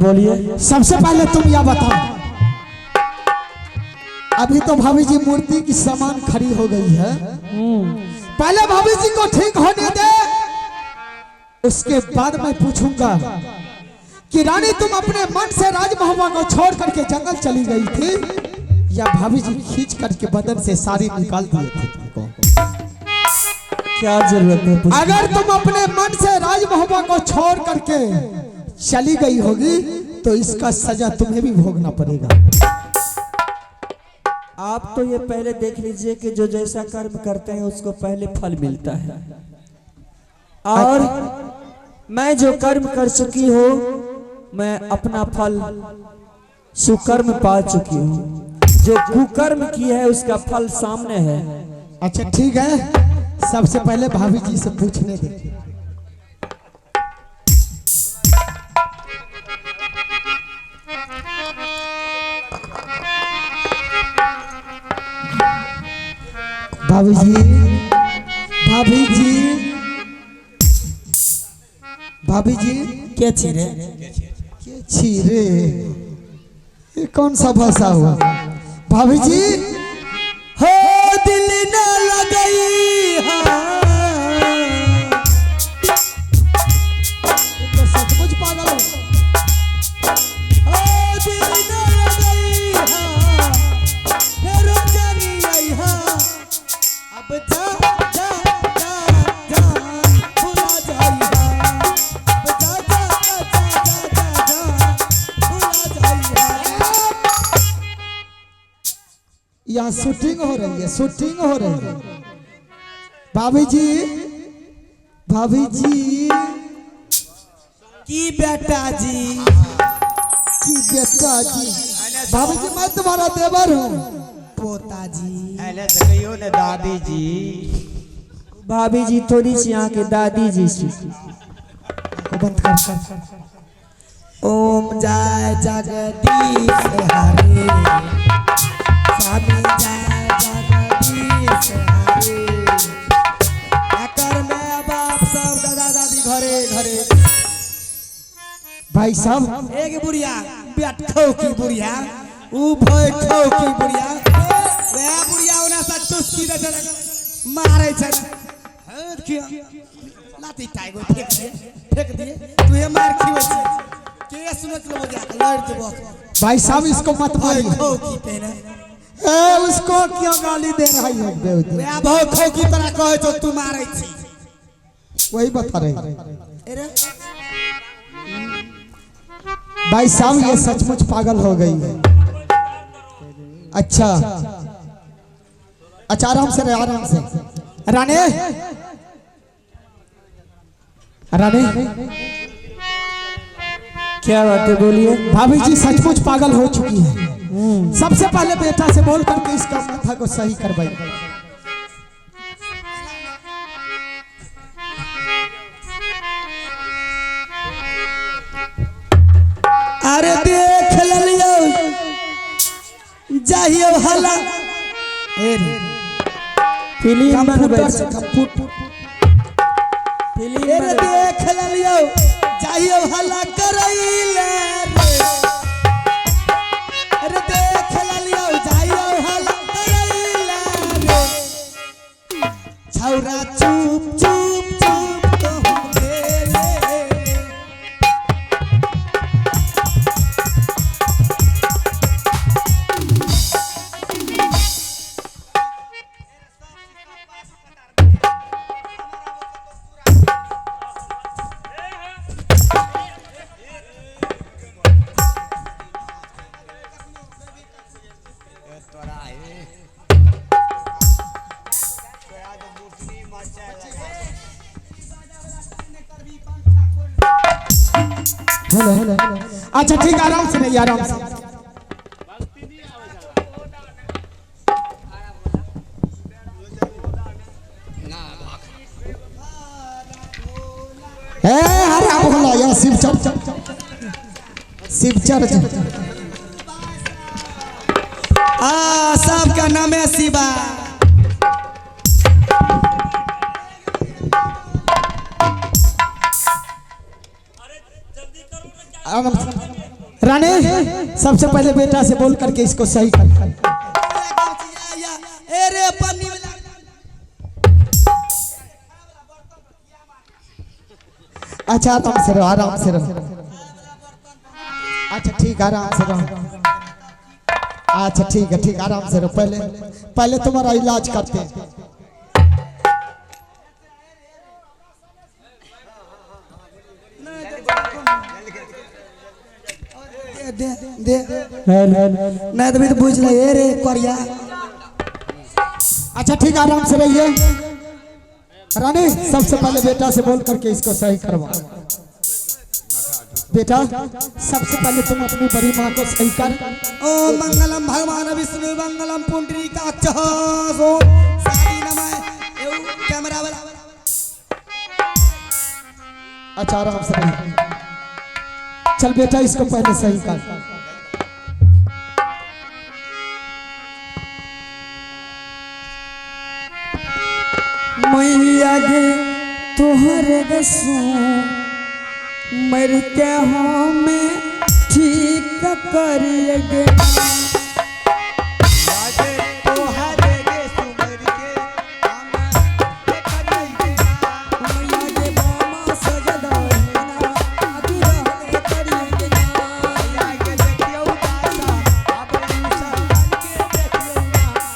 बोलिए। सबसे पहले तुम यह बताओ, अभी तो भाभी जी मूर्ति की सामान खड़ी हो गई है, पहले भाभी जी को ठीक होने दे, उसके बाद मैं पूछूंगा कि रानी तुम अपने मन से राजमहुआ को छोड़ करके जंगल चली गई थी या भाभी जी खींच करके बदन से साड़ी निकाल दिए थे तुमको? क्या जरूरत है पूछने? अगर तुम अपने मन से राजमहुआ को छोड़ करके चली गई होगी तो इसका सजा तुम्हें भी भोगना पड़ेगा। आप तो ये पहले देख लीजिए कि जो जैसा कर्म करते हैं उसको पहले फल मिलता है, और मैं जो कर्म कर चुकी हूँ मैं अपना फल सुकर्म पा चुकी हूँ। जो कुकर्म की है उसका फल सामने है। अच्छा ठीक है, सबसे पहले भाभी जी से पूछने दे। भाभी जी, भाभी जी, भाभी जी, के छी रे? के छी रे? ये कौन सा भाषा हुआ? भाभी जी हो दिल न लगई हा। तुम तो सचमुच पागल हो। हो दिल न लगई हा, फेरो जानी आई हा। अब जा जा जा जा भुला जाई हा। अब जा जा जा जा जा जा भुला जाई हा। यहाँ शूटिंग हो रही है, शूटिंग हो रही है। भाभी जी, भाभी जी, की बेटा जी, की बेटा जी, भाभी जी मैं तुम्हारा देवर हूँ। पोता जी, पहले तो कहियो ने दादी जी। भाभी जी थोड़ी सी यहाँ के दादी जी सी। को बंद कर। ओम जय जगदीश हरे, स्वामी जय जगदीश हरे। एकर my बाप सब दादा दादी घरे घरे। भाई साहब एक बुढ़िया बैठो की बुढ़िया, ऊ भय खो की बुढ़िया, वह बुढ़िया ओना सा चुस्की दे छै, मारे छै। हाँ, देखियो लाठी टाइगो फेंक दिए, फेंक दिए, तू मार खिबै छै। के सुनत लो जा लड़ देबो। भाई साहब इसको मत भय मारिए। खो की पहने ए, उसको क्यों गाली दे रही है देवते? वह भय खो की तोरा कहै छौ तू मारै छी। वही बता रही। अरे भाई साहब ये सचमुच पागल हो गई है। अच्छा अच्छा, आराम से रहे, आराम से। रानी, रानी, क्या बात है बोलिए। भाभी जी सचमुच पागल हो चुकी है। सबसे पहले बेटा से बोल करके इसका माथा को सही करवाई। अरे देख लेलियो जाहियो हला। ए रे फिल्म बनबै कंप्यूटर छै। से कंप्यूटर। फिल्म ए रे बनबै। देख लेलियो जाहियो हला करैले रे। अरे देख लेलियो जाहियो हला करैले रे। छौरा चुप चुप चुप कहूँ भेले। हेलो हेलो, अच्छा ठीक, आराम से नहीं, आराम से। ए अरे आप बोला यार, शिव चर्च, शिव चर्च। आ सबका नाम है शिवा। आराम से। रानी, सबसे पहले बेटा से बोल करके इसको सही कर। ए रे पन्नी वाला। अच्छा आराम से रहो, आराम से रहो। अच्छा ठीक, आराम से रहो। अच्छा ठीक है, ठीक, आराम से रहो। पहले पहले तुम्हारा इलाज करते हैं। दे दे नहीं तो भी तो बुझ ले ए रे करिया। अच्छा ठीक, आराम से रहिए। रानी, सबसे पहले बेटा से बोल करके इसको सही करवा। बेटा, सबसे पहले तुम अपनी बड़ी माँ को सही कर। ओम मंगलम भगवान विष्णु मंगलम पुंडरीकाक्ष ओम साई नमः। एउ कैमरा वाला। अच्छा आराम से रहिए। चल बेटा, इसको पहले सही कर। मैया गे तोहर गसू मर के हमें ठीक करिए गे। मैया गे बामा सजदा ना अति रहले करिए गे ना।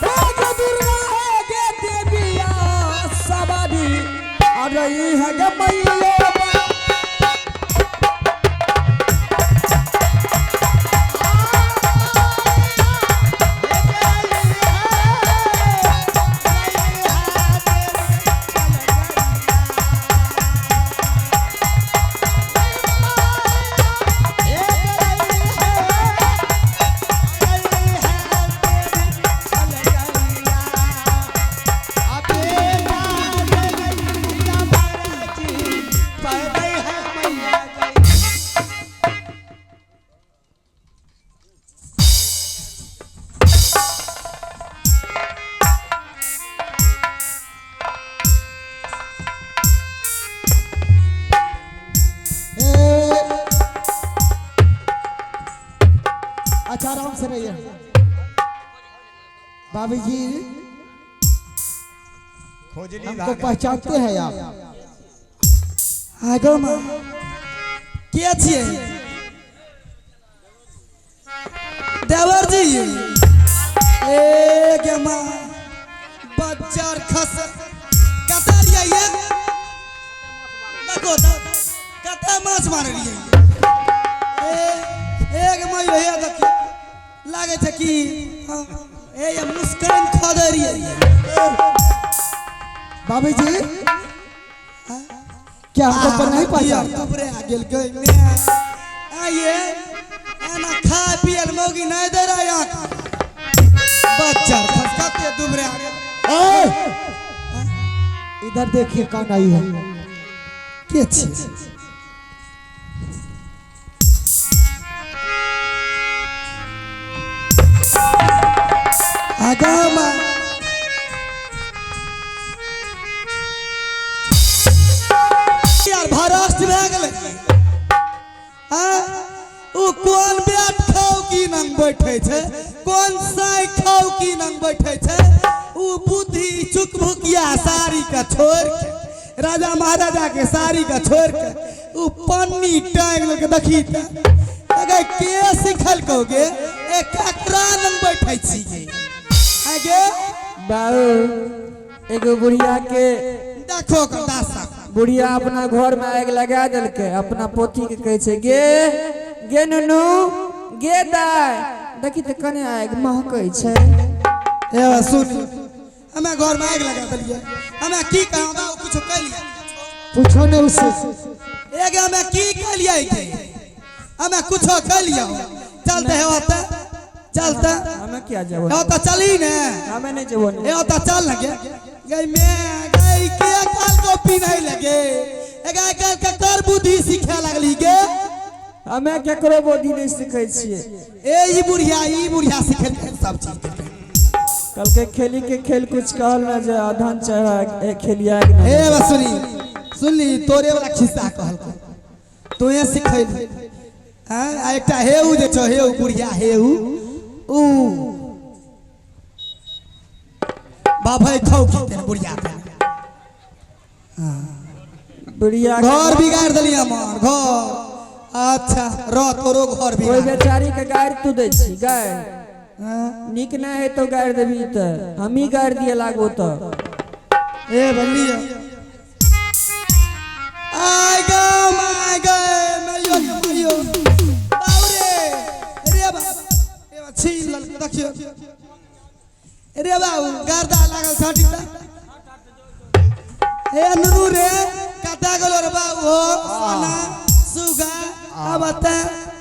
हे गे दुर्गा हे गे देविया सवारी अरे है गे मैया। अच्छा आराम से रहिए भाभी जी। खोजली हमको पहचानते हैं आप? आगो माँ के छियै देवर जी? ए गे माँ बच्चा खस कतऽ रहियै ये? देखो तऽ कतऽ माछ मारै रहियै? ए एक माँ हे देखियौ लागै छै कि हाँ, ए ये मुस्कान खदै रहियै। भाभी जी, क्या हमको पर नहीं पहचान? दुबरे आ गेल गई मैं आइए एना खा पियल मौगी नहीं दे रहा यहाँ बच्चा खसखते दुबरे आ गेल। ए! इधर देखिए कौन आई है। के छी? आगामा यार भ्रष्ट भए गेलै। हाँ, उ कोन बैठ खाउ की नंग बैठे छै, कोन साई खाउ की नंग बैठे छै। उ बुद्धि चुकभुकिया साड़ी के छोड़ के, राजा महाराजा के साड़ी के छोड़ के उ पन्नी टांग लके देखी त अगे के सिखल कहोगे? ए ककरा नंग बैठे छी गे? आगे बाबू एगो बुढ़िया के देखो के दासा बुढ़िया अपना घर में आगि लगा देलकै। अपना पोती के कहै छै गे गे नुनू गे दाय देखी तऽ कने आगि महकै छै। ए सुन, हमें घर में आगि लगा देलियै। हमें की कहबा ओ कुछो कहलियै? पूछो ने उससे। एगे हमें की कहलियै के? हमें कुछो कहलियै? चलते है ओतऽ, चलते हमें क्या जेबो? ओतऽ चली ने। हमें नहीं जेबो। ए ओतऽ चल लगे गई मैं गई के काल को पीने लगे। एगे काल के कर बुद्धि सीखे लगली गे। हमें केकरो बुद्धि नहीं सिखै छियै। ए ई बुढ़िया सिखेलकै सब चीज। कल के खेली के खेल कुछ कहल ना जाए अधन चढ़ा ए खेलिया के ए बस सुनी सुनली तोरे वाला खिस्सा कहलको, तोहे सिखैली। हैं आ एकटा हेउ जे छौ हेउ बुढ़िया हेउ ऊ बाभै खौ की तेन बुढ़िया के बुढ़िया के- घर बिगाड़ देली हमर घर अच्छा रह तोरो घर कोई बिगाड़ बेचारी के गारि तू दै छी गारि हाँ? नीक नहि है तो गारि देबी तऽ हमही गारि दिए लागबो तऽ ए बलिया आय गे my गे मैयो गे मैयो बाबू रे रे बाबू रे बा छीन लल देखियो रे बाबू गर्दा लागल छटी त ए नुनू रे कता गेलो रे बाबू हो सोना सुगा अब त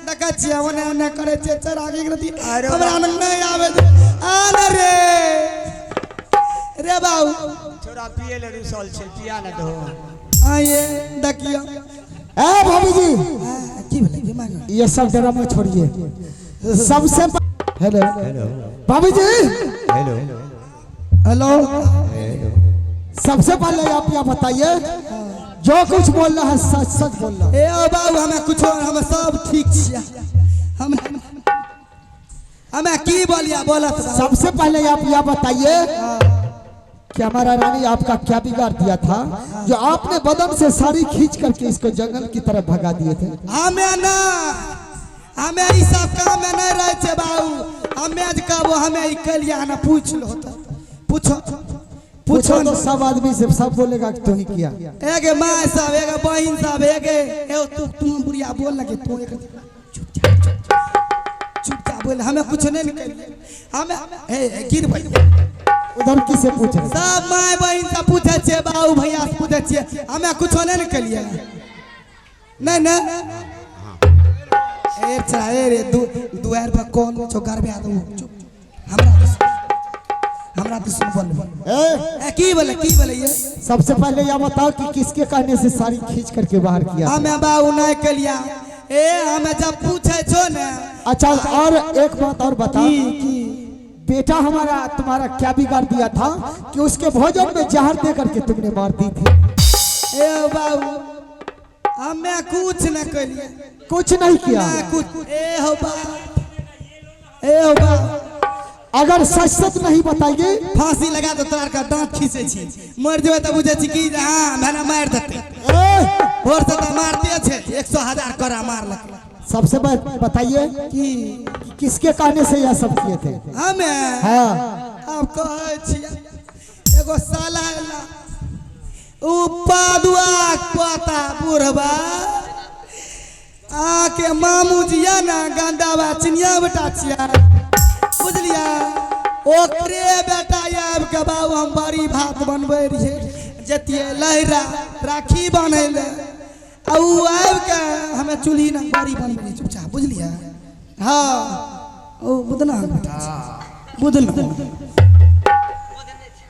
देखै छियै ओने ओने करै छियै चरागी रति हमरा नहि आबै दे आ न रे रे बाबू छोरा पिए ले रुसल छै पिया ने दहो आइए देखियो ए भाभी जी की भेलै की मांगो ये सब ड्रामा छोड़िए सबसे हेलो भाभी जी हेलो हेलो सबसे पहले आप यह बताइए जो कुछ बोल रहा है सच सच बोल रहा है। ए ओ बाबू हमें कुछो हम सब ठीक छियै हम हमें की बोलिया बोलत बाबू। सबसे पहले आप यह बताइए कि हमारा रानी आपका क्या बिगाड़ दिया था जो आपने बदन से साड़ी खींच करके इसको जंगल की तरफ भगा दिए थे। हमें ना हमें ई सब काम में नहीं रहे छे बाबू हमें आज कहबो हमें ई कलिया ना पूछ लो तो पूछो पूछो पूछो तो सब आदमी से सब बोलेगा कि तू ही किया। एगे माय साहब एगे बहिन साहब एगे ए तू तू बुढ़िया बोल लगे तू एक चुपचाप चुपचाप चुपचाप बोल हमें कुछ नहीं निकल हमें ए ए, गिर भाई उधर किसे पूछ रहे? सब my बहिन से पूछे छे बाबू भैया से पूछे छे हमें कुछ नहीं निकलिए नहीं नहीं ए चला ए रे दु दुआर पर कौन छो गरबे आदू चुप हमरा तो हमरा तो सुन बोल ए, ए की बोले की बोले ये सबसे पहले यह बताओ कि किसके कहने से साड़ी खींच करके बाहर किया? हमें बाबू नहीं कलिया ए हमें जब पूछे छो ने अच्छा और एक बात और बता की बेटा हमारा तुम्हारा क्या बिगाड़ दिया था कि उसके भोजन में जहर दे करके तुमने मार दी थी? ए बाबू हमें कुछ न कलिया कुछ नहीं किया। ना कुछ ए हो बाप ए हो बाप अगर सच सच नहीं बताइए फांसी लगा दो तोरा का दांत खींचे छी मर जेबे त बुझे छी कि हां भेना मार देते ए, भोर से त मारते छे 100,000 करा मारलक। सबसे बताइए की कि किसके कहने से यह सब किए थे? हमें हाँ अब कहै छी एगो साला एला उ पादुआ पता बुढ़बा आके मामू जी या ना गंदावा चिनिया बेटा छिया बुझलिया ओकरे बेटा आबि के बाबू हम बड़ी भात बनबै रहियै जतियै लहरा राखी बान्है ले आ उ आबि के हमे चूल्ही ना बड़ी बनबै रहियै चुपचाप बुझलियै हाँ ओ बुदना बेटा बुदना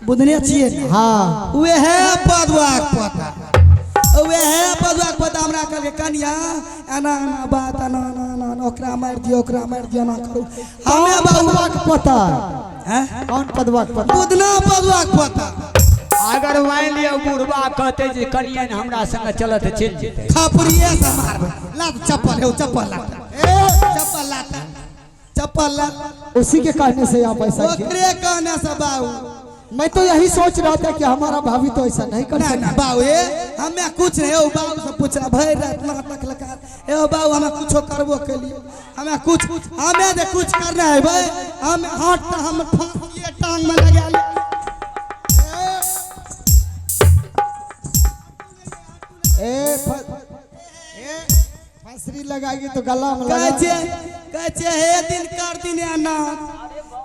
बुदने छियै ने? हाँ वह पदुआक पोता वह पदुआक पोता हमरा कहलकै कनिया एना एना बात एना एना एना एना ओकरा मारि दियौ ओकरा मारि दियौ एना करू हमे बाबू पदवा के पोता हैं? कौन पदवा के पोता? बुदना पदुआक पोता अगर मान लिअ बुढ़बा कहते जे कनिया ने हमरा संग चलत चलि जेतै खपरिए से मारबै लात चप्पल हे चप्पल लात चप्पल लात चप्पल लात उसी के कहने से आप ऐसा किया? ओकरे कहने से बाबू मैं तो यही सोच रहा था कि हमारा भाभी तो ऐसा नहीं कर ना सकता। ना बाबू ए हमें कुछ नहीं ओ बाबू से पूछा भरि रात नाटक लगा ए ओ बाबू हमें कुछो करबो के लिए हमें कुछ हमें जे कुछ करना है भाई हम हाथ तो हम फांसी टांग में लगा ले ए, फांसरी लगाएगी तो गला में कहै लगा। छै कहै छै हे दिन कर दिन ना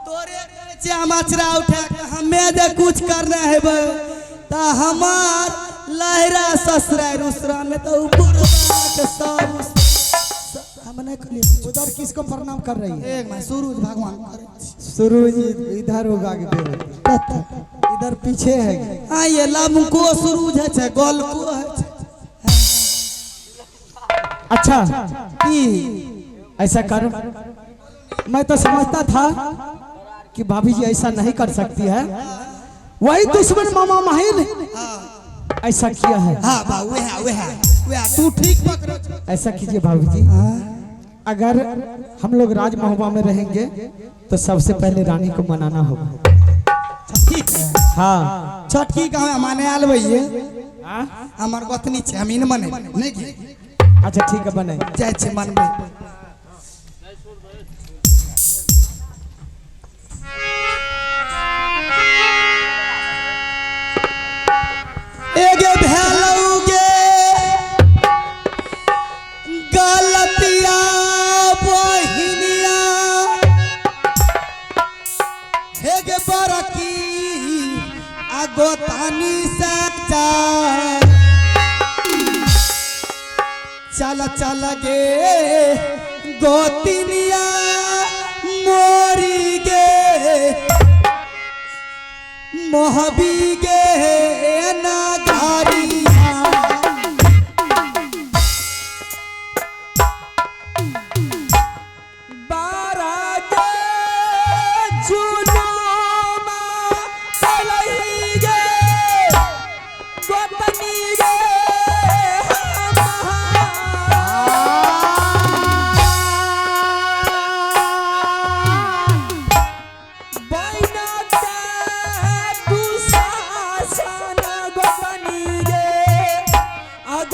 तोरे कहै छै हम अचरा उठा के हमें जे कुछ करना है भाई ता हमार लहरा ससुराल उसरा में तो उ बुढ़बा के सब हम नहीं कहलिए कुछ। उधर किसको प्रणाम कर रही है? एक मैं सूरज भगवान करै छी। सूरज इधर होगा कि इधर पीछे है। हाँ ये लमको सूरज है छे गोलको है छे। अच्छा की ऐसा करो मैं तो समझता था कि भाभी जी ऐसा नहीं कर सकती है वही दुश्मन मामा माहिर ऐसा किया है। हाँ बा वह वह वह तू ठीक पकड़ो छो। ऐसा कीजिए भाभी जी अगर हम लोग राजमहुआ में रहेंगे तो सबसे पहले रानी को मनाना होगा। ठीक है। हाँ छोटकी गाँव माने आल भैया हमार गोतनी छै हम इन मने नहीं की। अच्छा ठीक है बने जाइ छै मनबे। एगे भेलौ गे गलतिया बहिनिया हेगे बरकी आ गोतानी से जा चल चल गे गोतिनिया मोरी गे मोहबी गे नागारिया। बारा गे जुलुमा चलई गे गोतनी गे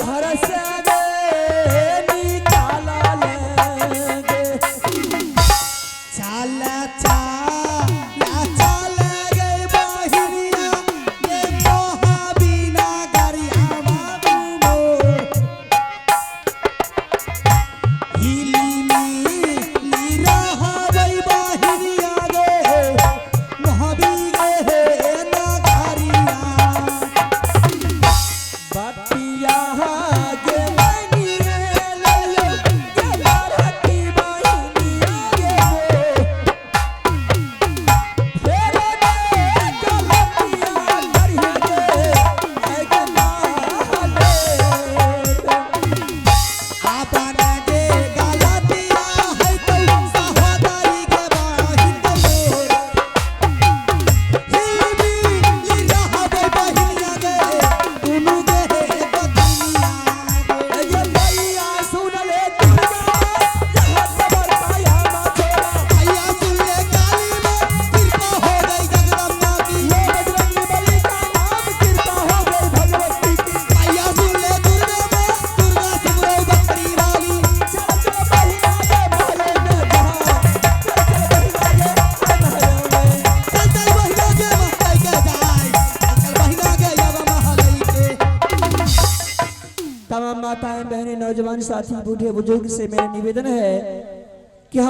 घर से निकाला लेंगे। चल चल चल गे बहिनिया गे मोहबीना गरिया बाबू मोर हिली मिली रहबै बहिनिया गे मोहबी गे नगरिया। बतिया गे बनी रे ललो गे लड़की बहिनिया गे फेरे गे गलतिया करिया गे ऐ गे माले। आपन गे गलतिया है तो सहोदरी के बहिन मोर हिली मिली रहबै बहिनिया गे दुनू गे गोतनिया गे। ये भैया सुन ले दुर्गा जहाँ सबर पाया माँ छोड़ा। भैया सुन ले काली में कृपा हो गई जगदम्बा की। ये बजरंग बली का नाम कृपा हो गई भगवती की। भैया सुन ले दुर्गा में दुर्गा सिमरो बकरी वाली। चल चल बहिना गे महले में जहाँ चल चल बहिना गे महले में। चल चल बहिना गे महल के जाय चल चल बहिना गे अब महल के। तमाम माताएं बहनें नौजवान साथी बूढ़े बुजुर्ग से मेरा निवेदन है